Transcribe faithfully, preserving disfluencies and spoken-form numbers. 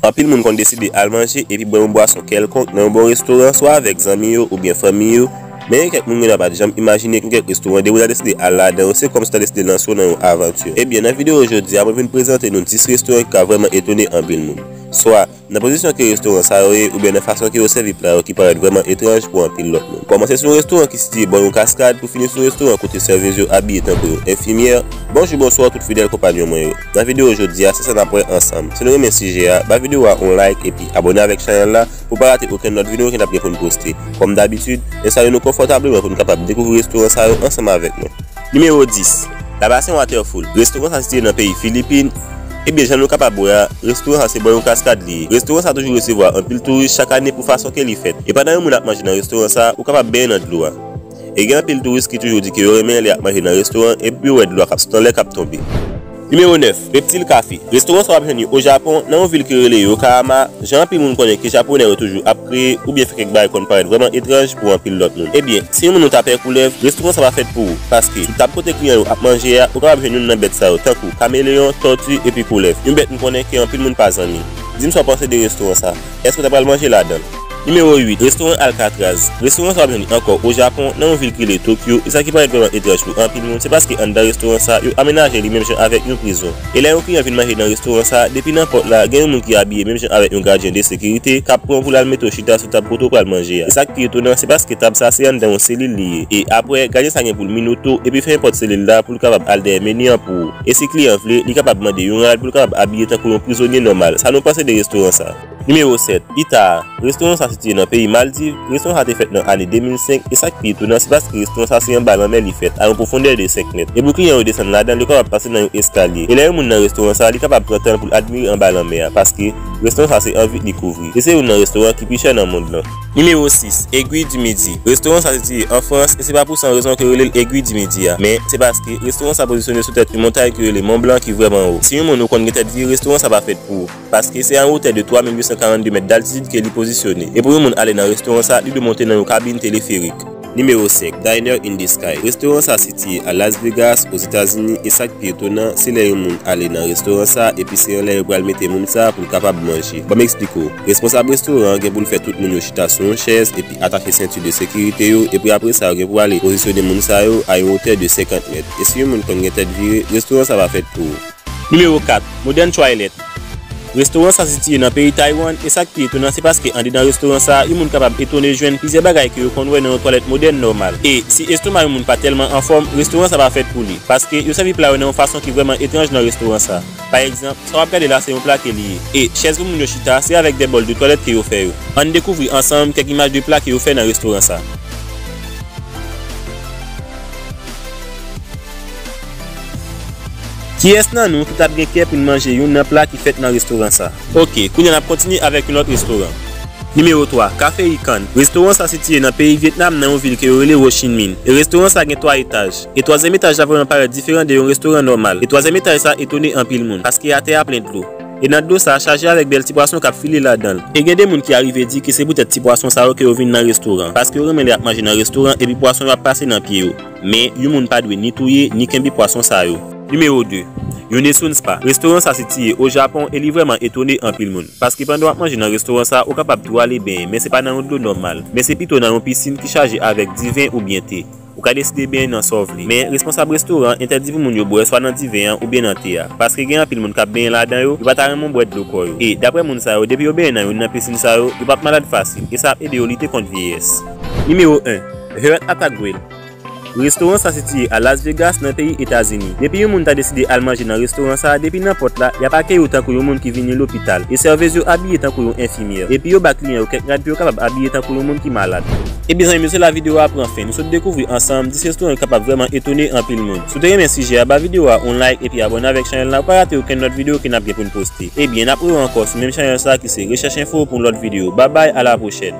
Anpil moun konn deside al manje epi bwè yon bwason kèlkonk nan yon bon restoran, swa avèk zanmi yo oubyen fanmi yo, men gen kèk moun gen dwa pa t janm imajine gen kèk restoran, depi w ta deside al ladan yo, se kòmsi w ta deside lanse w nan yon avanti. Ebyen, nan videyo jodi a, mwen vin prezante nou dis restoran ki ka vrèman etone anpil moun. Swa nan pozisyon ke restoran sa yo ye, oubyen nan fason ke yo sèvi pla yo ki parèt vrèman etranj pou anpil lòt moun. Kòmanse sou yon restoran ki sitiye bò yon kaskad, pou fini sou yon restoran kote sèvez yo abiye tankou yon enfimyè. Bonjou, bonswa, tout fidèl konpagnon mwen yo. Nan videyo jodi a, se sa n ap wè ansanm. Si nou renmen sijè a, ba videyo a yon like epi abòne avèk chanèl la pou pa rate okenn lòt videyo ke n ap gen pou n poste. Kòm dabitid, enstale nou konfòtableman pou n kapab dekouvri restoran sa yo ansanm avèk nou. Nimewo dis, La Basin Waterfall. Restoran sa sitiye nan peyi Filipin. Ebyen, jan nou kapab wè a, restoran sa se bò yon kaskad li ye. Restoran sa toujou resevwa anpil touris chak ane pou fason ke li fèt. E pandan yon moun ap manje nan restoran sa, ou kapab benyen nan dlo a. E gen anpil touris ki toujou di ke yo renmen lè y ap manje nan restoran epi yo wè dlo a k ap sot anlè k ap tonbe. Nimewo nèf, Reptil Cafe. Restoran sa w ap jwenn li o Japon, nan yon vil ki rele Yokohama. Jan anpil moun konnen ke Japonè yo toujou ap kreye oubyen fè kèk bagay konn parèt vrèman etranj pou anpil lòt moun. Ebyen, si yon moun ou ta pè koulèv, restoran sa pa fèt pou ou, paske sou tab kote kliyan yo ap manje a, ou kapab jwenn youn nan bèt sa yo, tankou kameleyon, tòti epi koulèv. Yon bèt m konnen ke anpil moun pa zanmi. Di m sa w panse de restoran sa. Èske w ta pral manje ladan l? Nimewo uit, Restoran Alcatraz. Restoran sa w ap jwenn li ankò o Japon, nan yon vil ki rele Tokyo, e sa ki parèt vrèman etranj pou anpil moun, se paske anndan restoran sa, yo amenaje li menm jan avèk yon prizon. E lè yon kliyan vin manje nan restoran sa, depi nan pòt la, gen yon moun ki abiye menm jan avèk yon gadyen de sekirite, k ap pran w pou l al mete w chita sou tab kote w pral manje a. E sa k pi etonan, se paske tab sa se anndan yon selil li ye. E apre, gadyen sa gen pou l minote w, epi fè nenpòt selil la pou l kapab al dèyè meni an pou ou. E si kliyan vle, li kapab mande yon rad pou l kapab abiye tankou yon prizonye nòmal. Sa nou panse de restoran sa? Nimewo sèt, Ita. Restoran sa sitiye nan peyi Maldiv. Restoran sa te fèt nan ane de mil senk, e sa k pi etonan, se paske restoran sa se anba lanmè li fèt, a yon pwofondè de senk mèt. E pou kliyan yo desann ladan l, yo kapab pase nan yon eskalye. E lè yon moun nan restoran sa, li kapab pran tan l pou l admire anba lanmè a, paske restoran sa se an vit li kouvri. E se youn nan restoran ki pi chè nan mond lan. Nimewo sis, Aiguille du Midi. Restoran sa sitiye an Frans, e se pa pou san rezon ke yo rele l Aiguille du Midi a, men se paske restoran sa pozisyone sou tèt yon montay ki rele Mont Blanc ki vrèman wo. Si yon moun ou konn gen tèt vire, restoran sa pa fèt pou ou. Paske se a yon wotè de twa mil uit san karannde mèt daltitid ke li pozisyone. E pou yon moun ale nan restoran sa, li dwe monte nan yon kabin teleferik. Nimewo senk, Diner in the Sky. Restoran sa sitiye a Las Vegas, Ozetazini, e sa k pi etonan, se lè yon moun ale nan restoran sa, epi se anlè yo pral mete moun sa pou l kapab manje. Ban m eksplike w. Responsab restoran an gen pou l fè tout moun yo chita sou yon chèz, epi atache senti de sekirite yo, epi apre sa, yo gen pou ale pozisyone moun sa yo a yon wotè de senkant mèt. E si yon moun konn gen tèt vire, restoran sa pa fèt pou ou. Nimewo kat, Modern Toilet. Restoran sa sitiye nan peyi Taiwan, e sa k pi etonan, se paske andedan restoran sa, yon moun kapab etone jwenn plizyè bagay ke yo konn wè nan yon twalèt modèn nòmal. E si estoma yon moun pa tèlman anfòm, restoran sa pa fèt pou li, paske yo sèvi pla yo nan yon fason ki vrèman etranj nan restoran sa. Pa egzanp, sa w ap gade la se yon pla ke li ye. E chèz pou moun yo chita, se avèk de bòl de twalèt ke yo fè yo. Ann dekouvri ansanm kèk imaj de pla ke yo fè nan restoran sa. Kiyès nan nou ki t ap gen kè pou n manje youn nan pla ki fèt nan restoran sa? Oke, kounye a n ap kontinye avèk yon lòt restoran. Nimewo twa, Cafe Ikan. Restoran sa sitiye nan peyi Vyetnam, nan yon vil ke yo rele Ho Chi Minh. E restoran sa gen twa etaj. E twazyèm etaj la vrèman parèt diferan de yon restoran nòmal. E twazyèm etaj sa etone anpil moun, paske atè a plen dlo. E nan dlo sa chaje avèk bèl ti pwason k ap file ladan l. E gen de moun ki arive di ke se poutèt ti pwason sa yo ke yo vin nan restoran, paske yo renmen lè y ap manje nan restoran epi pwason yo ap pase nan pye yo. Men, yon moun pa dwe ni touye, ni kenbe pwason sa yo. Nimewo de, Yunesun Spa. Restoran sa sitiye o Japon e li vrèman etone anpil moun. Paske pandan w ap manje nan restoran sa, ou kapab tou ale benyen, men se pa nan yon dlo nòmal, men se pito nan yon pisin ki chaje avèk diven oubyen te. Ou ka deside benyen nan sa w vle. Men, responsab restoran an entèdi pou moun yo bwè swa nan diven an oubyen nan te a. Paske gen anpil moun k ap benyen ladan yo, yo pa ta renmen w bwè dlo kò yo. E, daprè moun sa yo, depi yo benyen nan youn nan pisin sa yo, yo p ap malad fasil, e sa ap ede yo lite kont vyeyès. Nimewo en, Heart Attack Grill. Restoran sa sitiye a Las Vegas, nan peyi Etazini. Depi yon moun ta deside al manje nan restoran sa, depi nan pòt la, y ap akeyi w tankou yon moun ki vini lopital. E sèvez yo abiye tankou yon enfimyè. Epi yo ba kliyan yo kèk rad pou yo kapab abiye tankou yon moun ki malad. Ebyen, zanmi m yo, se la videyo a pran fen. Nou sot dekouvri ansanm dis restoran ki kapab vrèman etone anpil moun. Si w te renmen sijè a, ba videyo a yon like epi abòne avèk chanèl la pou pa rate okenn lòt videyo ke n ap gen pou n poste. Ebyen, n ap rewè ankò sou menm chanèl sa ki se Rechèch Enfo pou yon lòt videyo. Babay, a la pwochèn.